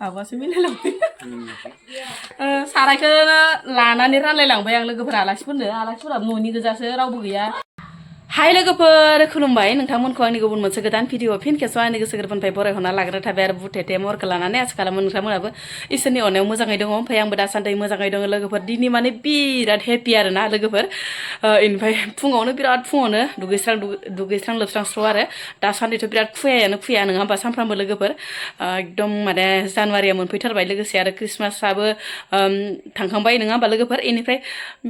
आबासो मिलायलांबाय सारायखौ लानानै रानलायलांबाय आं लोगोफोरा आलासिफोरा न'नि गोजासो रावबो गैया हाय लोगोफोर खुलुमबाय नोंथांमोनखौ आंनि गुबुन मोनसे गोदान भिडिअ फिन खेबसेआव आंनि गोसो गोरबोनिफ्राय बरायहरना लाग्रो थाबाय आरो बुथेथे महरखौ लानानै आसा खालामो नोंथांमोनाबो इसोरनि अननायाव मोजाङै दङ ओमफ्राय आंबो दासान्दि मोजाङै दङ लोगोफोर दिनै माने बिराद हेपि आरोना लोगोफोर इनिफ्राय फुङावनो दुगैस्रां लोबस्रां स्र' आरो दासान्दिथ' बिराद खुया नङा होमबा सानफ्रामबो लोगोफोर एकदम माने जानुवारिया मोनफैथारबाय लोगोसे आरो ख्रिस्टमासाबो थांखांबाय नङा होमबा लोगोफोर इनिफ्राय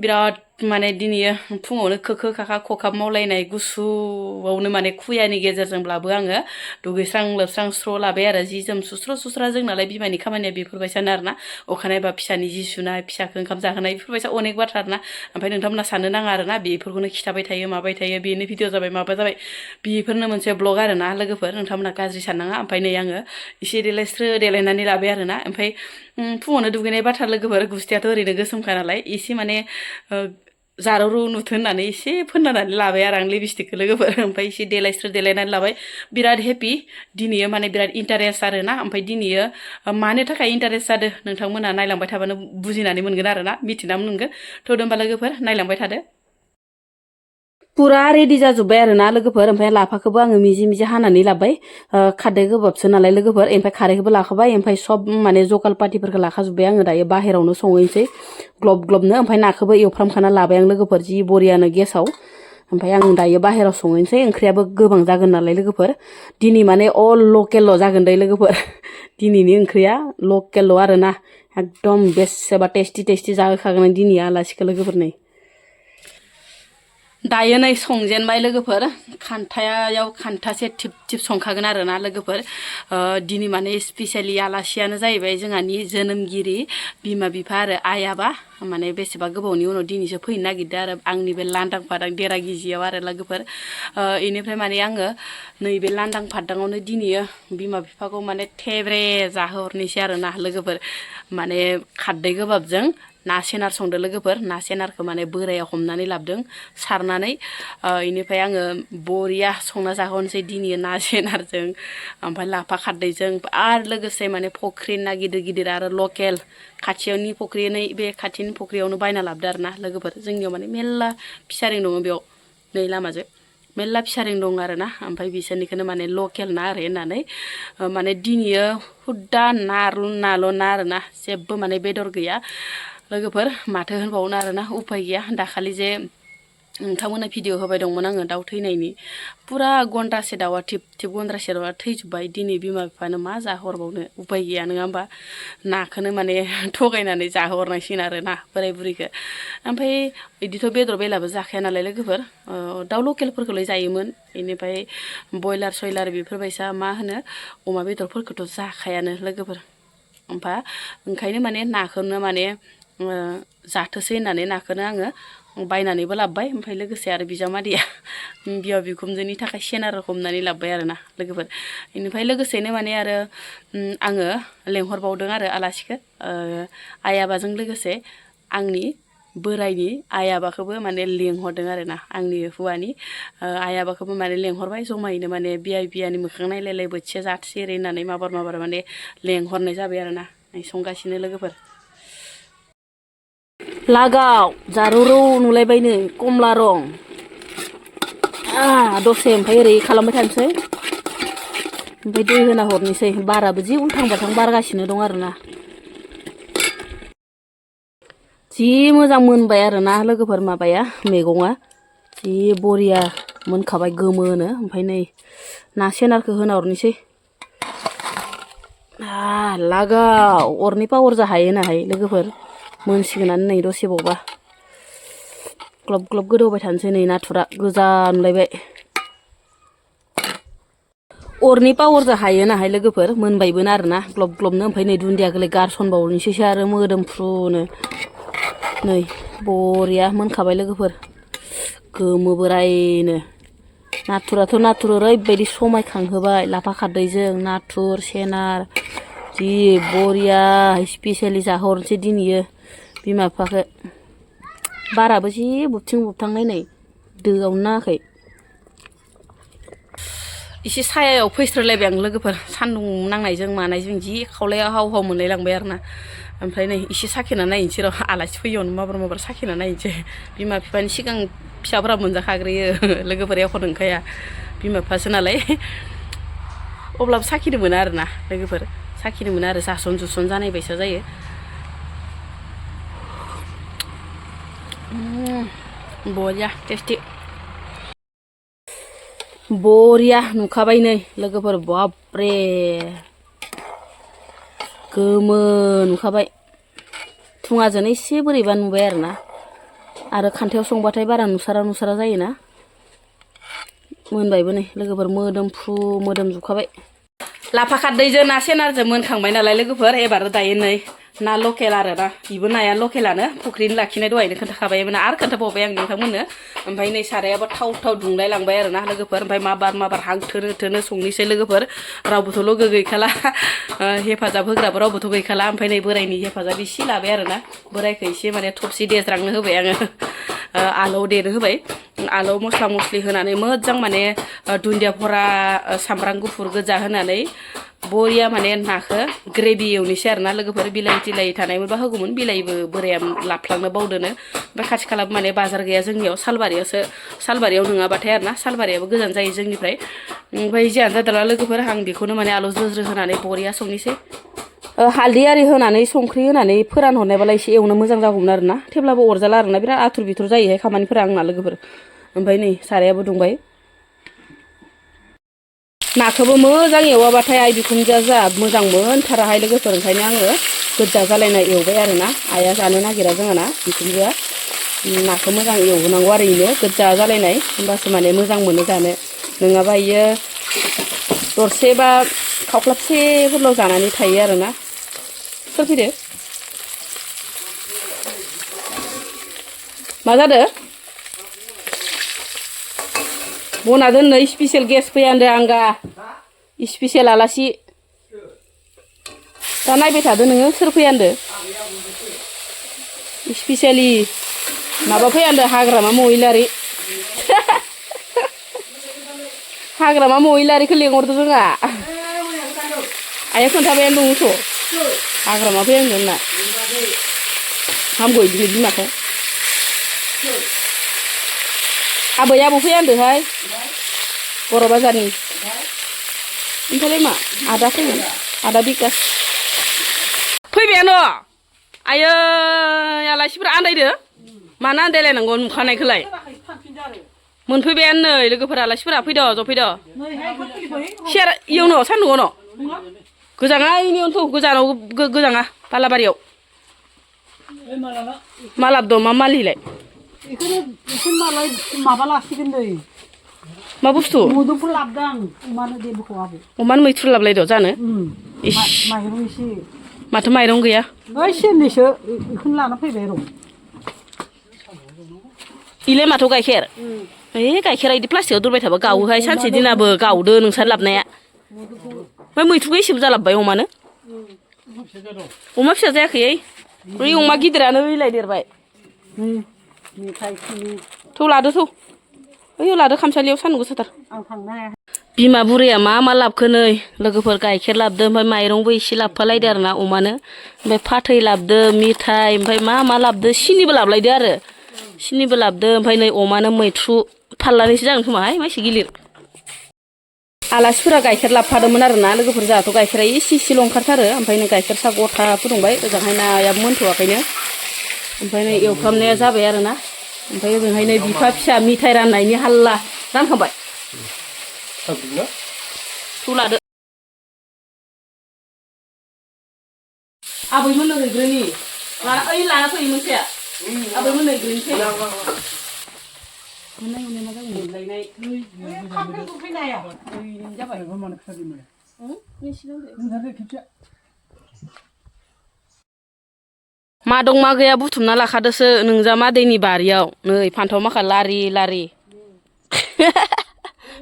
बिराद माने दिनै फुङावनो खोखो खाखा खखाब मावलायनाय गुसुआवनो माने खुयानि गेजेरजोंब्लाबो आङो दुगैस्रां लोबस्रां स्र' लाबाय आरो जि जोम सुस्रा जोंनालाय बिमानि खामानिया बेफोरबायसानो आरोना अखानायबा फिसानि जि सुनाय फिसाखौ ओंखाम जाहोनाय बेफोरबायसा अनेक बाथ्रा आरोना ओमफ्राय नोंथांमोना साननो नाङा आरोना बेफोरखौनो खिथाबाय थायो माबाय थायो बेनो भिडिअ जाबाय माबा जाबाय बेफोरनो मोनसे ब्लग आरोना लोगोफोर नोंथांमोना गाज्रि साननाङा ओमफ्राय नै आङो एसे देलायनानै लाबाय आरोना ओमफ्राय फुङावनो दुगैनाय बाथ्रा लोगोफोर गुस्थियाथ' ओरैनो गोसोमखा नालाय एसे माने जारौ नुथो होननानै एसे फोननानै लाबाय आरो आं लिपस्टिकखौ लोगोफोर ओमफ्राय एसे देलायनानै लाबाय बिराद हेपि दिनैयो माने बिराद इन्टारेस्ट आरोना ओमफ्राय दिनैयो मानो थाखाय इन्टारेस्ट जादों नोंथांमोना नायलांबाय थाबानो बुजिनानै मोनगोन आरोना मिथिना मोनगोन थ' होनबा लोगोफोर नायलांबाय थादो पुरा रेडि जाजोब्बाय आरोना लोगोफोर ओमफ्राय लाफाखौबो आङो मिजि हानानै लाबाय खारदै गोबाबसो नालाय लोगोफोर ओमफ्राय खारैखौबो लाखाबाय ओमफ्राय सब माने जगाल पातिफोरखौ लाखाजोब्बाय आङो दायो बाहेरावनो संहैनोसै ग्लब ओमफ्राय नाखौबो एवफ्रामखाना लाबाय आं लोगोफोर जि बरियानो गेसाव ओमफ्राय आं दायो बाहेराव संहैनोसै ओंख्रियाबो गोबां जागोन नालाय लोगोफोर दिनै माने अल लकेलल' जागोन दे लोगोफोर दिनैनि ओंख्रिया लकेलल' आरोना एकदम बेसेबा टेस्टि जाहोखागोन दिनै आलासिखौ लोगोफोर नै दायो नै संजेनबाय लोगोफोर खान्थायाव खान्थासे थिब संखागोन आरोना लोगोफोर दिनै माने स्पेसियेलि आलासियानो जाहैबाय जोंहानि जोनोमगिरि बिमा बिफा आरो आइयाबा माने बेसेबा गोबावनि उनाव दिनैसो फैनो नागिरदों आरो आंनि बे लांदां फादां देरा गिजियाव आरो लोगोफोर इनिफ्राय माने आङो नैबे लांदां फादाङावनो दिनै बिमा बिफाखौ माने थेब्रे जाहोहरनोसै आरोना लोगोफोर माने खारदै गोबाबजों ना सेनार संदो लोगोफोर ना सेनारखौ माने बोराया हमनानै लाबोदों सारनानै इनिफ्राय आङो बरिया संना जाहोनोसै दिनै ना सेनारजों ओमफ्राय लाफा खारदैजों आरो लोगोसे माने फख्रि ना गिदिर आरो लकेल खाथियावनि फख्रि बे खाथिनि फख्रियावनो बायना लाबोदो आरोना लोगोफोर जोंनियाव माने मेल्ला फिसारिं दङ बेयाव नै लामाजों मेल्ला फिसारिं दं आरोना ओमफ्राय बिसोरनिखौनो माने लकेल ना आरो होननानै माने दिनैयो हुद्दा नाल' ना आरोना जेबो माने बेदर गैया लोगोफोर माथो होनबावनो आरोना उफाय गैया दाखालि जे नोंथांमोना भिडिअ होबाय दंमोन आङो दाउ थैनायनि पुरा गन्द्रासे दाउआ थिब गन्द्रासे दाउआ थैजोब्बाय दिनै बिमा बिफानो मा जाहोहरबावनो उफाय गैया नङा होमबा नाखौनो माने थगायनानै जाहोहरनांसिगोन आरो ना बोराय बुरैखौ ओमफ्राय बिदिथ' बेदर बेलाबो जाखाया नालाय लोगोफोर दाउ लकेलफोरखौलाय जायोमोन बेनिफ्राय बयलार सयलार बेफोरबायसा मा होनो अमा बेदरफोरखौथ' जाखायानो लोगोफोर ओमफ्राय ओंखायनो माने नाखौनो माने जाथोसै होननानै नाखौनो आङो बायनानैबो लाबोबाय ओमफ्राय लोगोसे आरो बिजामादैया बिहाव बिखुनजोनि थाखाय सेनार हमनानै लाबोबाय आरोना लोगोफोर बेनिफ्राय लोगोसेनो माने आरो आङो लेंहरबावदों आरो आलासिखौ आइ आबाजों लोगोसे आंनि बोरायनि आइ आबाखौबो माने लेंहरदों आरोना आंनि हौवानि आइ आबाखौबो माने लेंहरबाय जमायैनो माने बियानि मोखां नायलाय बोथिसे जाथोसै ओरै होननानै माबार माने लेंहरनाय जाबाय आरोना संगासिनो लोगोफोर लागाव जारौ नुलायबायनो कमला रं दसे ओमफ्राय ओरै खालामबाय थानोसै ओमफ्राय दै होना हरनोसै बाराबो जि उल्थां बाल्थां बारगासिनो दं आरोना जि मोजां मोनबाय आरोना लोगोफोर माबाया मैगङा जि बरिया मोनखाबाय गोमोनो ओमफ्राय नै ना सेनारखौ होना हरनोसै लागाव अरनि पावार जाहायो नाहाय लोगोफोर मोनसिगोनानो नै दसेबावबा ग्लब गोदौबाय थानोसै नै नाथुरा गोजा नुलायबाय अरनि पावारजों हायो नाहाय लोगोफोर मोनबायबो आरोना ग्लबनो ओमफ्राय नै दुन्दियाखौलाय गारसनबावनोसैसो आरो मोदोमफ्रुनो नै बरिया मोनखाबाय लोगोफोर गोमो बोरायनो नाथुराथ' ओरैबायदि समायखांहोबाय लाफा खारदैजों नाथुर सेनार जि बरिया स्पेसियेलि जाहरनोसै दिनैयो बिमा बिफाखौ बाराबो जि बुबथिं बुबथांनाय नै दोआवनो नाङाखै एसे सायायाव फैस्रोलायबाय आं लोगोफोर सान्दुं नांनायजों मानायजों जि खावलाया हाव हाव मोनलायलांबाय आरोना ओमफ्राय नै एसे साखिना नायनोसै र' आलासि फैयावनो माबार साखिना नायनोसै बिमा बिफानि सिगां फिसाफोरा मोनजाखाग्रोयो लोगोफोर एख' नंखाया बिमा बिफासो नालाय अब्लाबो साखिनो मोना आरोना लोगोफोर साखिनो मोना आरो जासन जुसन जानाय बायसा जायो बरिया टेस्टि बरिया नुखाबाय नै लोगोफोर बाबरे गोमो नुखाबाय थुङाजों एसे बोरैबा नुबाय आरोना आरो खान्थायाव संबाथाय बारा नुसारा जायोना मोनबायबो नै लोगोफोर मोदोमफ्रु मोदोमजुखाबाय लाफा खारदैजों ना सेनारजों मोनखांबाय नालाय लोगोफोर एबार दायो नै ना लकेल आरोना बिबो नाया लकेलानो फुख्रिनि लाखिनाय दहायनो खोन्थाखाबायमोन आरो खोन्थाबावबाय आं नोंथांमोननो ओमफ्राय नै सारायाबो थाव दुंलाय लांबाय आरोना लोगोफोर ओमफ्राय माबार हां थोनो संनोसै लोगोफोर रावबोथ' लोगो गैखाला हेफाजाब होग्राबो रावबोथ' गैखाला ओमफ्राय नै बोरायनि हेफाजाब एसे लाबाय आरोना बोरायखौ एसे माने थबसि देज्रांनो होबाय आङो आलौ देनो होबाय आलौ मस्ला मस्लि होनानै मोजां माने दुन्दिया भरा सामब्राम गुफुर गोजा होनानै बरिया माने नाखौ ग्रेभि एवनोसै आरोना लोगोफोर बिलाइ तिलाइ थानायमोनबा होगौमोन बिलाइबो बोराया लाफ्लांनो बावदोनो ओमफ्राय खाथि खालाबो माने बाजार गैया जोंनियाव सालबारियाव नङाबाथाय आरोना सालबारियाबो गोजान जायो जोंनिफ्राय ओमफ्राय जियानो जादोंला लोगोफोर आं बेखौनो माने आलौ ज्रो होनानै बरिया संनोसै हालदै आरि होनानै संख्रि होनानै फोरानहरनायबालाय एसे एवनो मोजां जागौमोन आरोना थेवब्लाबो अरजाला आरोना बिराद आथुर बिथुर जायोहाय खामानिफोरा आंना लोगोफोर ओमफ्राय नै सारायाबो दुंबाय नाखौबो मोजां एवाबाथाय आइ बिखुनजोआ जा मोजां मोनथाराहाय लोगोफोर ओंखायनो आङो गोजा जालायना एवबाय आरोना आइया जानो नागिरा जोंहाना बिखुनजोआ नाखौ मोजां एवनांगौ आरो इनो गोजा जालायनाय होमबासो माने मोजां मोनो जानो नङाबा इयो दरसे बा खावख्लाबसेफोरल' जानानै थायो आरोना सोर फैदो मा जादो बना दोननो स्पेसियेल गेस फैया होनदों आंगा स्पेसियेल आलासि दा नायबाय थादो नोङो सोर फैया होनदो स्पेसियेलि माबा फैया होनदो हाग्रामा महिलारि हाग्रामा महिलारिखौ लेंहरदो जोंहा आइया खोन्थाबायानो दङथ' हाग्रामा फैया होनदों होनना हामगौ बिदिनो बिमाखौ आबै आबौ फैया होनदोहाय बर' बाजारनि ओमफ्रायलाय मा आदा फैगोन आदा बिकास फैबायानो आयै आलासिफोरा आन्दायदो मानो आन्दायलायनांगौ नुखानायखौलाय मोनफैबायानो नै लोगोफोरा आलासिफोरा फैद' जफैद' सेर इयावनो सान्दुङावनो गोजाङा इनियावनोथ' गोजानाव गोजाङा बालाबारियाव मा लाबोदों मा मालिलाय माबा लासिगोन दै मा बुस्थु मुदुफुल लाबोदों आं अमानो देबोखौ आबौ अमानो मैथ्रु लाबलायद' जानो माइरं एसे माथो माइरं गैया ओइ सेरनैसो बेखौनो लाना फैबाय र' इलाय माथो गाइखेर ओइ गाइखेरा इदि प्लास्टिकआव दोनबाय थाबा गावोहाय सानसे दिनाबो गावदो नोंसोर लाबनाया ओमफ्राय मैथ्रुखौ एसेबो जालाबबाय अमानो अमा फिसा जायाखै ओइ अमा गिदिरानो ओइलाय देरबाय थौ लादो थौ ओइयाव लादो खामसालियाव सान्दुं गोसाथार बिमा बुरैया मा लाबखो नै लोगोफोर गाइखेर लाबदो ओमफ्राय माइरंबो एसे लाबफालायदो आरोना अमानो ओमफ्राय फाथै लाबदो मिथाइ ओमफ्राय मा लाबदो सिनिबो लाबलायदो आरो सिनिबो लाबदो ओमफ्राय नै अमानो मैथ्रु फाल्लानैसो जागोन खोमाहाय मासे गिलिर आलासिफोरा गाइखेर लाबफादोंमोन आरोना लोगोफोर जोंहाथ' गाइखेरा एसेल' ओंखारथारो ओमफ्राय नै गाइखेर सा गथा फुदुंबाय ओजोंहाय नायाबो मोनथ'वाखैनो ओमफ्राय नै एवफ्रामनाया जाबाय आरोना ओमफ्राय ओजोंहाय नै बिफा फिसा मिथाइ राननायनि हाल्ला रानखांबाय थौ लादो आबैमोननो हैग्रोनि ओइ लाना फै मोनसेया आबैमोननो हैग्रोनोसै मा दं मा गैया बुथुमना लाखादोसो नोंजा मादैनि बारियाव नै फान्थाव माखा लारि लारि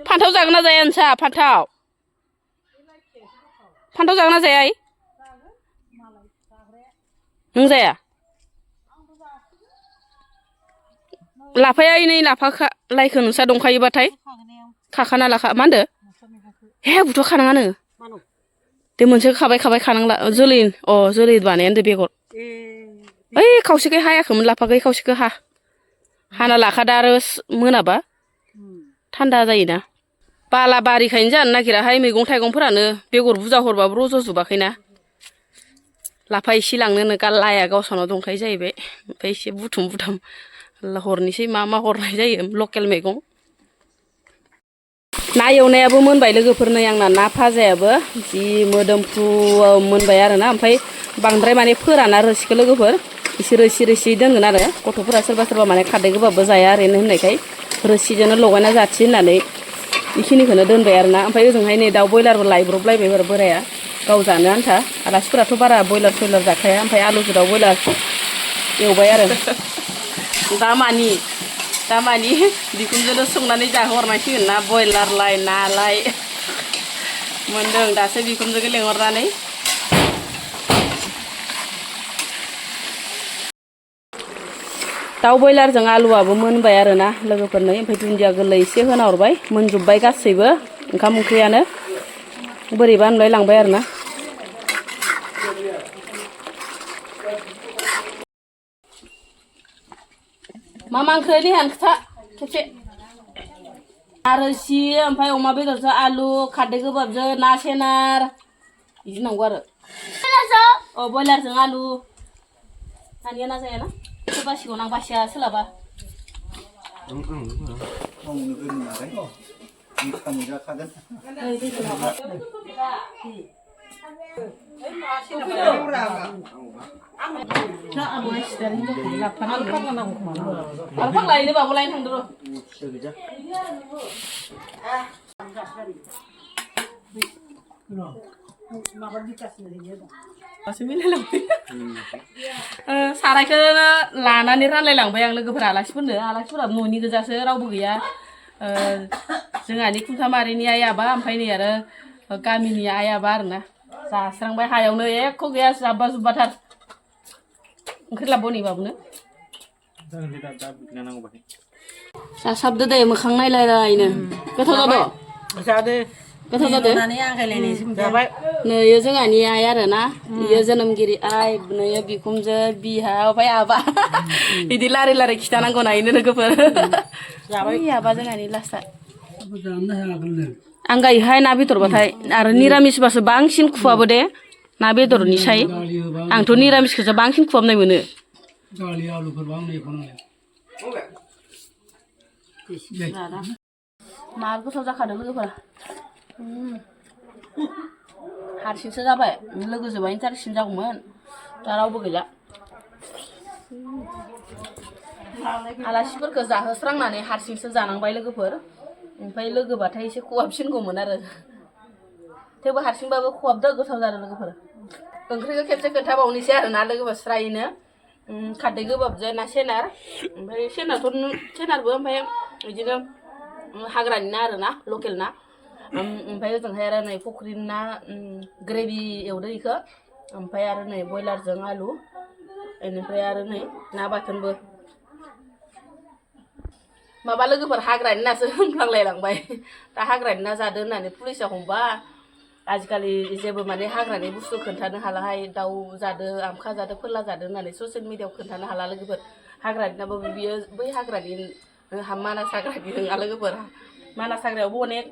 फान्थाव जागोन ना जाया नोंसा फान्थाव जागोन ना जाया नों जाया लाफाया नै लाफा लाइखौ नोंसा दंखायोबाथाय खाखाना लाखा मा होनदो हे बुथ' खानाङानो मानो दे मोनसे खाबाय खानांला जोलै बानाय होनदो बेगर ओइ खावसेखै हायाखैमोन लाफाखै खावसेखौ हाना लाखादा आरो मोनाबा थान्दा जायोना बालाबारिखायनो जानो नागिराहाय मैगं थाइगंफोरानो बेगर बुरजा हरबाबो रज'जोबाखैना लाफा एसे लांनोनो लाया गावसानाव दंखायो जाहैबाय ओमफ्राय एसे बुथुम हरनोसै मा हरनाय जायो लकेल मैगं ना एवनायाबो मोनबाय लोगोफोरनो आंना ना भाजायाबो जि मोदोमफ्रु मोनबाय आरोना ओमफ्राय बांद्राय माने फोराना रोसिखौ लोगोफोर एसे रोसि दोनगोन आरो गथ'फोरा सोरबा माने खारदै गोबाबबो जाया ओरैनो होननायखाय रोसिजोंनो लगायना जाथि होननानै बेखिनिखौनो दोनबाय आरोना ओमफ्राय ओजोंहाय नै दाउ बयलारबो लायब्रबलायबाय बोराया गाव जानो आन्था आलासिफोराथ' बारा बयलार जाखाया ओमफ्राय आलुजों दाउ बयलार एवबाय आरो दामानि बिखुनजोनो संनानै जाहोहरनांसिगोन ना बयलारलाय नालाय मोनदों दासो बिखुनजोखौ लेंहरनानै दाउ बयलारजों आलुआबो मोनबाय आरोना लोगोफोरनो ओमफ्राय दुन्दिया गोरलै एसे होना हरबाय मोनजोब्बाय गासैबो ओंखाम ओंख्रियानो बोरैबा होनलाय लांबाय आरोना मा ओंख्रि देहान खोथा खेबसे रोसि ओमफ्राय अमा बेदरजों आलु खारदै गोबाबजों ना सेनार बिदि नांगौ आरो बयलारजों आलु नानिया ना जायाना बासिगौ आं बासिया सोलाबा लायनो बाबो लायनो थांदो सारायखौ लानानै रानलायलांबाय आं लोगोफोरा आलासिफोरा न'नि गोजासो रावबो गैया जोंहानि खुन्थामारिनि आइ आबा ओमफ्राय नै आरो गामिनि आइ आबा आरोना जास्रांबाय हायावनो एख' गैया जाब्बा जुब्बाथार ओंख्रि लाबोनि बाबुनो जासाबदो दे मोखां नायलायलायनो गोथाव जादो गोथाव जादो नै जोंहानि आइ आरोना इयो जोनोमगिरि आइ नैयो बिखुमजो बिहाव ओमफ्राय आबा बिदि लारि खिथानांगौ नायनो लोगोफोर आबा जोंहानि लास्टा आं गायोहाय ना बेदरबाथाय आरो निरामिसबासो बांसिन खुवाबो दे ना बेदरनि साय आंथ' निरामिसखौसो बांसिन खुहाबनाय मोनो मा गोथाव जाखादों लोगोफोरा हारसिंसो जाबाय लोगोजोंबा इन्टारेस्टसिन जागौमोन दा रावबो गैला आलासिफोरखौ जाहोस्रांनानै हारसिंसो जानांबाय लोगोफोर ओमफ्राय लोगोबाथाय एसे खहाबसिनगौमोन आरो थेवबो हारसिंबाबो खहाबदो गोथाव जादों लोगोफोर ओंख्रिखौ खेबसे खोन्थाबावनोसै आरोना लोगोफोर स्रायनो खारदै गोबाबजों ना सेनार ओमफ्राय सेनारबो ओमफ्राय बिदिनो हाग्रानि ना आरोना लकेल ना ओमफ्राय ओजोंहाय आरो नै फुख्रिनि ना ग्रेभि एवदो इखौ ओमफ्राय आरो नै बयलारजों आलु बेनिफ्राय आरो नै ना बाथोनबो माबा लोगोफोर हाग्रानि नासो होनफ्लांलायलांबाय दा हाग्रानि ना जादो होननानै पुलिसा हमबा आजिखालि जेबो माने हाग्रानि बुस्थु खोन्थानो हालाहाय दाउ जादो आमखा जादो फोरला जादो होननानै ससियेल मिडियाआव खोन्थानो हाला लोगोफोर हाग्रानि नाबो बियो बै हाग्रानि मानास हाग्रानि नङा लोगोफोर मानास हाग्रायावबो अनेक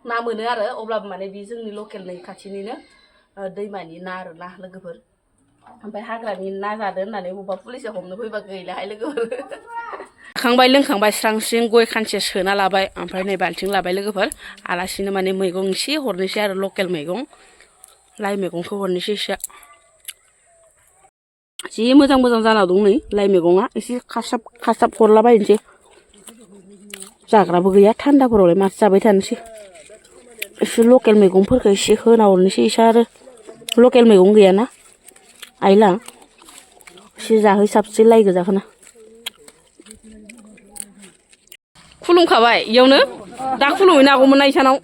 ना मोनो आरो अब्लाबो माने बे जोंनि लकेलनि खाथिनिनो दैमानि ना आरोना लोगोफोर ओमफ्राय हाग्रानि ना जादो होननानै बबेबा पुलिसा हमनो फैबा गैलाहाय लोगोफोर जाखांबाय लोंखांबाय स्रां स्रिं गय खानसे सोना लाबाय ओमफ्राय नै बाल्थिं लाबाय लोगोफोर आलासिनो माने मैगं एसे हरनोसै आरो लकेल मैगं लाइ मैगंखौ हरनोसै एसे जि मोजां जाना दं नै लाइ मैगङा एसे खासाब हरलाबायनोसै जाग्राबो गैया थान्दाफोरावलाय माथो जाबाय थानोसै एसे लकेल मैगंफोरखौ एसे होना हरनोसै एसे आरो लकेल मैगं गैयाना आइला एसे जाहैसाबसै लाइ गोजाखौनो खुलुमखाबाय इयावनो दा खुलुमहैनो हागौमोन ना इसानाव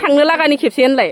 थांनो लागानि खेबसे होनलाय